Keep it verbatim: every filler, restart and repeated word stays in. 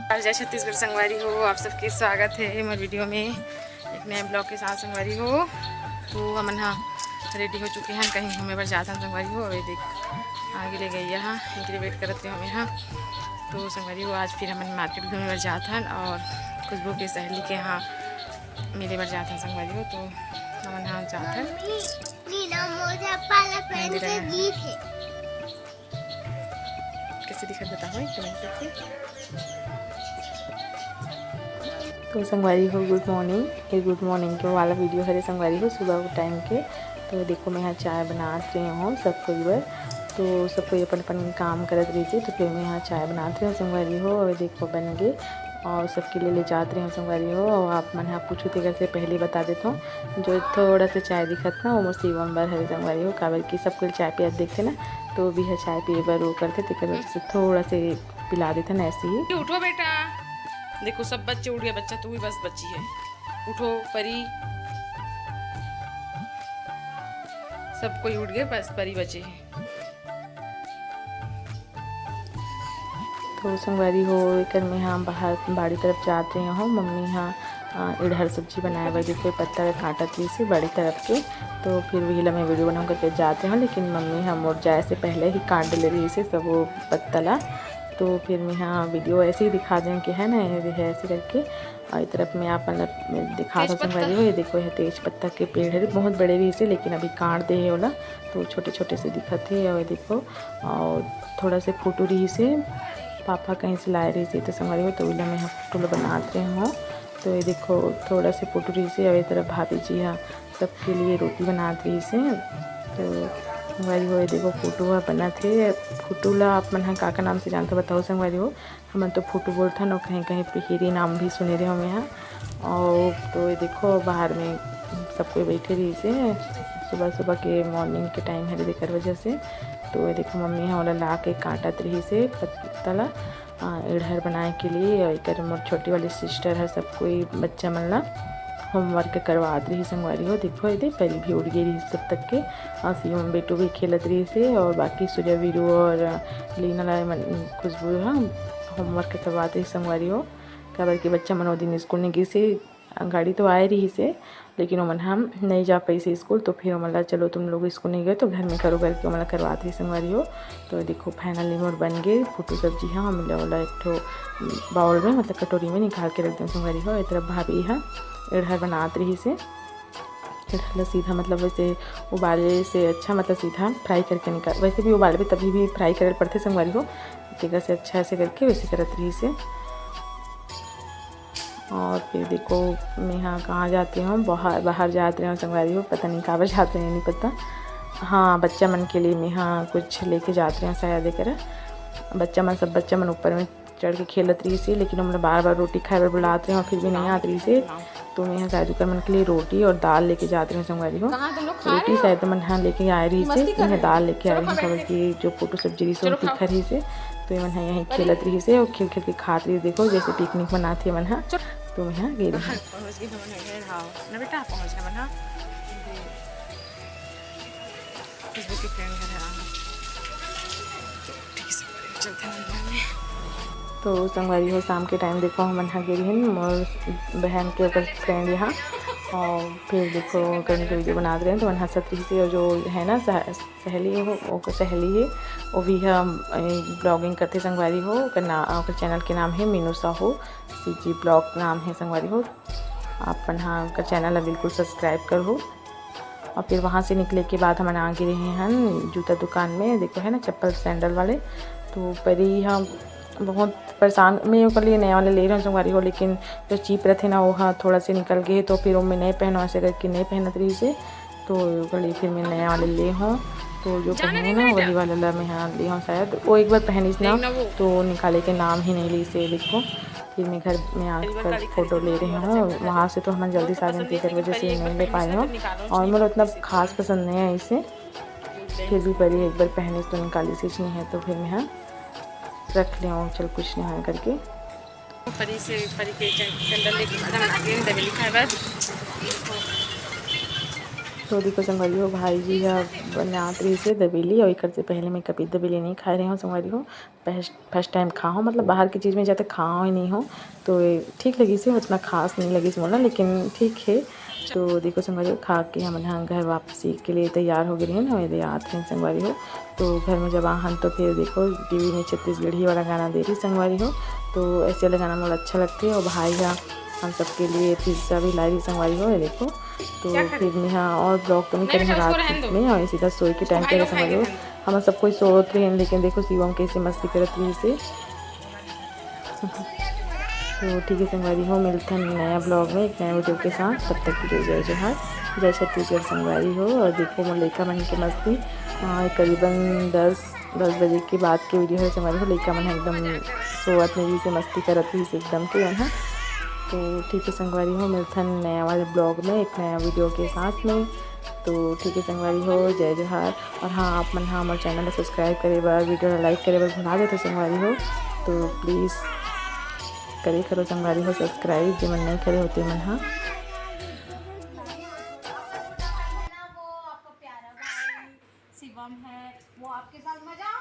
जय छत्तीसगढ़ संगवारी हो, आप सबके स्वागत हे हमर वीडियो में एक नए ब्लॉग के साथ संगवारी हो। तो हमन हा रेडी हो चुके हैं, कहीं घूमे बर जात हन संगवारी हो। अबे देख आगे ले गई हा, इनके वेट करत रहे हमें हा। तो संगवारी हो, आज फिर हमन मार्केट घूमे बर जात हन और खुशबू के सहेली के यहाँ मिले बर जात हन संगवारी हो। तो हमन हा जात हन। नीला मोजा पाला पहन के गीत है। कैसे दिखत बताओ एक कमेंट करके। तो संगवारी हो, गुड मॉर्निंग। ये गुड मॉर्निंग के वाला वीडियो हरे संगवारी हो, सुबह के टाइम के। तो देखो, मैं यहाँ चाय बनात रही हूँ सब कोई बर। तो सब कोई अपन अपन काम करत रही थी, तो फिर मैं यहाँ चाय बनात रही हूँ संगवारी हो। और देखो, बन गए और सबके लिए ले जात रही हूँ संगवारी हो। और आप मन हा पूछो तेकर से पहले बता देता हूँ, जो थोड़ा सा चाय दिखत ना, वो मोर शिवम बर हरे संगवारी हो, काबर कि सब कोई चाय पियत देखते ना, तो भी है चाय पिए बर वो करते, तेकर वजह से थोड़ा से पिला देते ना ऐसे ही। उठो बेटा, देखो सब बच्चे उठ गए, बच्चा तू ही बस बची है। उठो परी, सब कोई उठ गए, बस परी बची है। तो संगवारी हो, एकर में हम बाहर बाड़ी तरफ जात रहे हो। मम्मी हा अ, इड़हर सब्जी बनाए बर देखो, पत्ता ला काटत रहिस हे बड़े तरफ के। तो फिर वही ला मैं वीडियो बनाऊँ करके जात रहे हो, लेकिन मम्मी हा मोर जाए से पहले ही काट डले रहिस हे सब वो पत्ता ला। तो फिर मैं हा वीडियो ऐसे ही दिखा दें कि है ना, ये है ऐसे करके। और ये तरफ मैं आप मतलब दिखा था संगवारी हो, ये देखो, ये तेज पत्ता के पेड़ है, बहुत बड़े रहिस हे, लेकिन अभी काट दे है ओला, तो छोटे छोटे से दिखत है। और ये देखो, और थोड़ा से फोटो रहिस हे, पापा कहीं से लाए रहिस हे, तो संगवारी हो, तो ओला मैं फोटो ला बनात रहे हो। तो ये देखो, थोड़ा से फोटो रहिस हे, और ये तरफ भाभी जी हा सबके लिए रोटी बनात रहिस हे। तो संगवारी हो, ये देखो, फोटो हा बनत हे। फोटो ला आप मन हा का का नाम से जानता, बताओ संगवारी हो। हमन तो फोटो बोलथन, और कहीं कहीं पिहिरी नाम भी सुने रहे हो मैं हा। और तो ये देखो, बाहर में सब कोई बैठे रहिस हे, सुबह सुबह के मॉर्निंग के टाइम हरे, तेकर वजह से। तो ये देखो, मम्मी हा ओला ला के काटत रहिस हे पत्ता ला, आ, इड़हर बनाए के लिए। और एकर मोर छोटी वाली सिस्टर है, सब कोई बच्चा मन ला होमवर्क करवात रहिस संगवारी हो। देखो, ये दे परी भी उड़ गई रहिस सब तक के, और शिवम बेटू भी खेलत रहिस हे, और बाकी सूर्या वीरू और लीना ला मन, खुशबू हा होमवर्क करवात रहिस संगवारी हो। काबर कि बच्चा मन ओ दिन स्कूल नहीं गिस हे, गाड़ी तो आए रहिस हे, लेकिन ओमन हम नहीं जा पाइस स्कूल, तो फिर ओमन ला, "चलो तुम लोग स्कूल नहीं गए तो घर में करो," करके ओमन ला करवात रहिस संगवारी हो। तो देखो, फाइनली मोर बन गए फोटो सब्जी हा। हम ला ओला एक ठो बाउल में, मतलब कटोरी में निकाल के रख दें संगवारी हो। ए तरफ भाभी हा इड़हर बनात रहिस हे। इड़हर ला सीधा, मतलब वैसे उबाले से अच्छा, मतलब सीधा फ्राई करके निकाल, वैसे भी उबालबे तभी भी फ्राई करे पड़थे संगवारी हो, तेकर से अच्छा ऐसे करके वैसे करत रहिस हे। और फिर देखो, मैं हा कहाँ जाते हो, बाहर, बाहर जात रहे हो संगवारी हो, पता नहीं काबर जात रहे हो, नहीं पता। हाँ, बच्चा मन के लिए मैं हा कुछ लेके जात रहे हो शायद, एकर बच्चा मन, सब बच्चा मन ऊपर में चढ़ के खेलत रहिस हे, लेकिन ओमन बार बार रोटी खाए बर बुलात रहे हो, फिर भी नहीं आत रहिस हे। तो मैं हा शायद ओकर मन के लिए रोटी और दाल लेके जात रहे हो संगवारी हो। रोटी शायद मन हा लेके आए रहिस हे, मैं हा दाल लेके आए रहिस हे, काबर कि जो फोटो सब्जी रहिस हे, वो तीखा रहिस हे। तो ये मन हा यहीं खेलत रहिस हे और खेल खेल के खात रहिस हे। देखो, जैसे पिकनिक मनात हे मन हा, तो मैं हा गे रहिस। पहुंच गए हमन घर, हाँ ना बेटा, पहुंच गए मन हा। खुशबू के फ्रेंड घर है। ठीक है, चलते हैं अंदर में। तो संगवारी हो, शाम के टाइम देखो, हमन हा गे रहिन मोर बहन के ओकर फ्रेंड यहाँ, और फिर देखो, ओकर वीडियो बनात रहे, तो मन हंसत रहिस हे, और जो है ना सह-, सहेली हो, ओकर सहेली हे, वो भी हम, ए, ब्लॉगिंग करथे संगवारी हो, ओकर ना-, ओकर चैनल के नाम है मीनू साहू, सीजी ब्लॉग नाम है संगवारी हो। आप मन हा ओकर चैनल ला बिल्कुल सब्सक्राइब करहू। और फिर वहाँ से निकले के बाद हमन आ गे रहे हन जूता दुकान में, देखो है ना, चप्पल सैंडल वाले। तो परी हा बहुत परेशान, मैं ओकर लिए नया वाले ले रहे हूँ संगवारी हो, लेकिन जो चीप रहते ना, वो हा थोड़ा से निकल गए, तो फिर वो मैं नहीं पहनो, ऐसे करके नहीं पहनत रहिस हे। तो ओकर लिए फिर मैं नया वाले ले हूँ। तो जो पहने ना, वही वाला ला मैं हा ले हूँ शायद। वो एक बार पहनिस ना, तो निकाले के नाम ही नहीं लिस हे, देखो। फिर मैं घर में आकर फोटो ले रहे हूँ। वहाँ से तो हमन जल्दी से आ गए, तेकर वजह से नहीं ले पाए हूँ। और मोला उतना खास पसंद नहीं है इसे, फिर भी परी एक बार पहनिस तो निकालिस नहीं है, तो फिर मैं हा रख ले हूँ, चल कुछ नहीं होय करके। परी से, परी के च-, चंदन लेके एकदम आगे दबेली खाए बर। तो देखो संगवारी हो, भाई जी ह बनात रहिस हे दबेली, अउ एकर से पहले मैं कभी दबेली नहीं खाए रहे हूँ संगवारी हो। फर्स्ट टाइम खा हूँ, मतलब बाहर की चीज़ में जाते खा ही नहीं हूँ, तो ये ठीक लगिस हे, उतना खास नहीं लगिस मोला, लेकिन ठीक है। तो देखो संगवारी हो, खा के हमन ह घर वापसी के लिए तैयार हो गए रहे ना, मेरे याद है संगवारी हो। तो घर में जब आहन तो फिर देखो टीवी में छत्तीसगढ़ी वाला गाना दे रही संगवारी हो, तो ऐसे वाला गाना मोला अच्छा लगते है। और भाई ह हम सबके लिए पिज्ज़ा भी लाई रही संगवारी हो, ये देखो। तो फिर मेहा और ब्लॉग तो नहीं करे रात में, और सीधा सोए के टाइम पे संगवारी हो। हम सब कोई सोत रहे, लेकिन देखो शिवम कैसे मस्ती करत रहिस हे। तो ठीक है संगवारी हो, मिलथन नया ब्लॉग में एक नया वीडियो के साथ। तब तक के लिए जय जोहार, जय छत्तीसगढ़ संगवारी हो। और देखो मोर लइका मन के मस्ती, आ, करीबन दस दस बजे के बाद के वीडियो है संगवारी हो। लइका मन ह एकदम सोवत नहीं रहिस हे, मस्ती करत रहिस हे एकदम के मन ह। तो ठीक है संगवारी हो, मिलथन नया वाले ब्लॉग में एक नया वीडियो के साथ में। तो ठीक है संगवारी हो, जय जोहार। और हाँ, आप मन ह हमर चैनल ला सब्सक्राइब करे बर, वीडियो ला लाइक करे बर भुला जाते संगवारी हो, तो प्लीज़ करे करो संगवारी हो सब्सक्राइब, जे मन नहीं करे होते मन ह। शिवम है, वो आपके साथ मजा